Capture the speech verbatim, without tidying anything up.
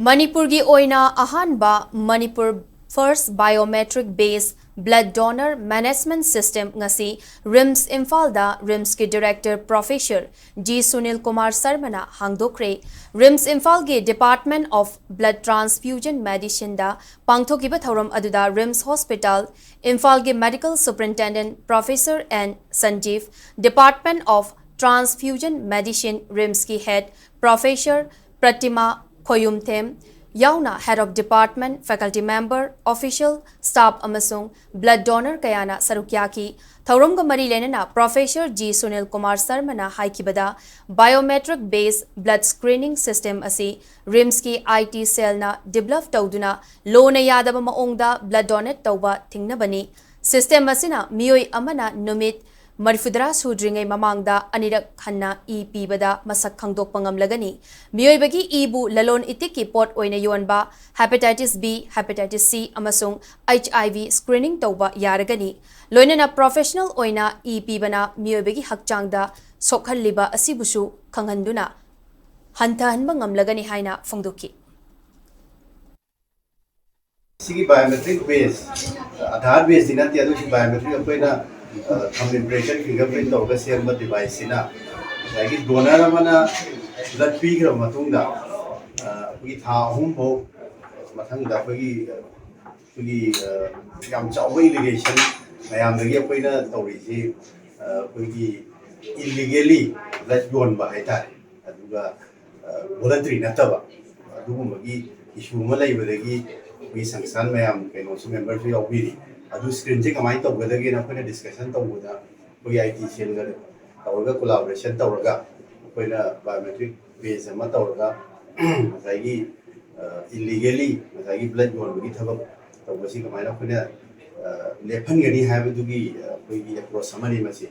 ꯃꯅꯤꯄꯨꯔꯒꯤ ꯑꯣꯏꯅ ꯑꯍꯥꯟꯕ Manipur First Biometric Based Blood Donor Management System ꯉꯁꯤ ꯔꯤꯝꯁ ꯏꯝꯐꯥꯜꯗ ꯔꯤꯝꯁꯀꯤ director professor G Sunil Kumar ꯁꯔꯃꯅ ꯍꯥꯡꯗꯣꯛꯈ꯭ꯔꯦ꯫ ꯔꯤꯝꯁ ꯏꯝꯐꯥꯜꯒꯤ Department of Blood Transfusion Medicineꯗ ꯄꯥꯡꯊꯣꯛꯈꯤꯕ ꯊꯧꯔꯝ ꯑꯗꯨꯗ ꯔꯤꯝꯁ ꯍꯣꯁꯄꯤꯇꯥꯜ ꯏꯝꯐꯥꯜꯒꯤ medical superintendent professor N Sanjib, Department of Transfusion Medicine ꯔꯤꯝꯁꯀꯤ ꯍꯦꯗ ꯄ꯭ꯔꯣꯐꯦꯁꯔ ꯄ꯭ꯔꯇꯤꯃꯥ ꯈꯣꯌꯨꯝꯊꯦꯝ ꯌꯥꯎꯅ Head of Department, faculty member, official, staff ꯑꯃꯁꯨꯡ blood donor ꯀꯌꯥꯅ ꯁꯔꯨꯛ ꯌꯥꯈꯤ꯫ ꯊꯧꯔꯝꯒ ꯃꯔꯤ ꯂꯩꯅꯅ ꯄ꯭ꯔꯣꯐꯦꯁꯔ ꯖꯤ ꯁꯨꯅꯤꯜ ꯀꯨꯃꯥꯔ ꯁꯔꯃꯅ ꯍꯥꯏꯈꯤꯕꯗ, biometric based blood screening system ꯑꯁꯤ ꯔꯤꯝꯁꯀꯤ ꯑꯥꯏ ꯇꯤ ꯁꯦꯜꯅ ꯗꯤꯕꯦꯂꯞ ꯇꯧꯗꯨꯅ ꯂꯣꯅ ꯌꯥꯗꯕ ꯃꯑꯣꯡꯗ blood donate ꯇꯧꯕ ꯊꯤꯡꯅꯕꯅꯤ꯫ ꯁꯤꯁꯇꯦꯝ ꯑꯁꯤꯅ ꯃꯤꯑꯣꯏ ꯑꯃꯅ ꯅꯨꯃꯤꯠ ꯃꯔꯤꯐꯨꯇꯔꯥ ꯁꯨꯗ꯭ꯔꯤꯉꯩ ꯃꯃꯥꯡꯗ ꯑꯅꯤꯔꯛ ꯍꯟꯅ ꯏ ꯄꯤꯕꯗ ꯃꯁꯛ ꯈꯪꯗꯣꯛꯄ ꯉꯝꯂꯒꯅꯤ꯫ ꯃꯤꯑꯣꯏꯕꯒꯤ ꯏꯕꯨ ꯂꯂꯣꯟ ꯏꯇꯤꯛꯀꯤ ꯄꯣꯠ ꯑꯣꯏꯅ ꯌꯣꯟꯕ, ꯍꯦꯄꯥꯇꯥꯏꯇꯤꯁ ꯕꯤ, ꯍꯦꯄꯥꯇꯥꯏꯇꯤꯁ ꯁꯤ ꯑꯃꯁꯨꯡ ꯑꯩꯆ ꯑꯥꯏ ꯚꯤ ꯁ꯭ꯀ꯭ꯔꯤꯅꯤꯡ ꯇꯧꯕ ꯌꯥꯔꯒꯅꯤ꯫ ꯂꯣꯏꯅꯅ ꯄ꯭ꯔꯣꯐꯦꯁꯅꯦꯜ ꯑꯣꯏꯅ ꯏ ꯄꯤꯕꯅ ꯃꯤꯑꯣꯏꯕꯒꯤ ꯍꯛꯆꯥꯡꯗ ꯁꯣꯛꯍꯜꯂꯤꯕ ꯑꯁꯤꯕꯨꯁꯨ ꯈꯪꯍꯟꯗꯨꯅ ꯍꯟꯊꯍꯟꯕ ꯉꯝꯂꯒꯅꯤ ꯍꯥꯏꯅ ꯐꯣꯡꯗꯣꯛꯈꯤ꯫ ꯁꯤꯒꯤ biometric base, ꯑꯥꯙꯥꯔ ꯕꯦꯁꯇꯤ ꯅꯠꯇꯦ, ꯑꯗꯨꯁꯨ biometric ꯑꯩꯈꯣꯏꯅ ꯊꯝ ꯏꯝꯄ꯭ꯔꯦꯁꯟ, ꯐꯤꯡꯒꯔ ꯄ꯭ꯔꯤꯟ ꯇꯧꯔꯒ ꯁꯦꯝꯕ ꯗꯤꯚꯥꯏꯁꯁꯤꯅ ꯉꯁꯥꯏꯒꯤ ꯗꯣꯅꯔ ꯑꯃꯅ ꯕ꯭ꯂꯗ ꯄꯤꯈ꯭ꯔꯕ ꯃꯇꯨꯡꯗ, ꯑ, ꯑꯩꯈꯣꯏꯒꯤ ꯊꯥ ꯑꯍꯨꯝ ꯐꯥꯎ ꯃꯊꯪꯗ ꯑꯩꯈꯣꯏꯒꯤ, ꯑꯩꯈꯣꯏꯒꯤ, ꯑ, ꯌꯥꯝ ꯆꯥꯎꯕ ꯑꯦꯂꯤꯒꯦꯁꯟ ꯃꯌꯥꯝꯗꯒꯤ ꯑꯩꯈꯣꯏꯅ ꯇꯧꯔꯤꯁꯤ, ꯑ, ꯑꯩꯈꯣꯏꯒꯤ ꯏꯜꯂꯤꯒꯦꯂꯤ ꯕ꯭ꯂꯗ ꯌꯣꯟꯕ ꯍꯥꯏꯇꯥꯔꯦ, ꯑꯗꯨꯒ ꯚꯣꯂꯟꯇꯔꯤ ꯅꯠꯇꯕ ꯑꯗꯨꯒꯨꯝꯕꯒꯤ ꯏꯁꯨ ꯑꯃ ꯂꯩꯕꯗꯒꯤ ꯑꯩꯈꯣꯏꯒꯤ ꯁꯪꯁꯊꯥꯟ ꯃꯌꯥꯝ ꯀꯩꯅꯣꯁꯨ, ꯃꯦꯝꯕꯔꯁꯨ ꯌꯥꯎꯕꯤꯔꯤ꯫ ꯑꯗꯨ ꯁ꯭ꯀ꯭ꯔꯤꯟꯁꯦ ꯀꯃꯥꯏꯅ ꯇꯧꯒꯗꯒꯦꯅ ꯑꯩꯈꯣꯏꯅ ꯗꯤꯁꯀꯁꯟ ꯇꯧꯕꯗ ꯑꯩꯈꯣꯏꯒꯤ ꯑꯥꯏ ꯇꯤ ꯁꯦꯜꯒ ꯇꯧꯔꯒ, ꯀꯣꯂꯥꯕꯣꯔꯦꯁꯟ ꯇꯧꯔꯒ ꯑꯩꯈꯣꯏꯅ ꯕꯥꯏꯑꯣꯃꯦꯇ꯭ꯔꯤꯛ ꯕꯦꯁ ꯑꯃ ꯇꯧꯔꯒ ꯉꯁꯥꯏꯒꯤ, ꯑ, ꯏꯜꯂꯤꯒꯦꯂꯤ ꯉꯁꯥꯏꯒꯤ ꯕ꯭ꯂꯗ ꯌꯣꯟꯕꯒꯤ ꯊꯕꯛ ꯇꯧꯕꯁꯤ ꯀꯃꯥꯏꯅ ꯑꯩꯈꯣꯏꯅ, ꯑ, ꯂꯦꯞꯍꯟꯒꯅꯤ ꯍꯥꯏꯕꯗꯨꯒꯤ, ꯑ, ꯑꯩꯈꯣꯏꯒꯤ ꯑꯦꯄ꯭ꯔꯣꯆ ꯑꯃꯅꯤ ꯃꯁꯤ꯫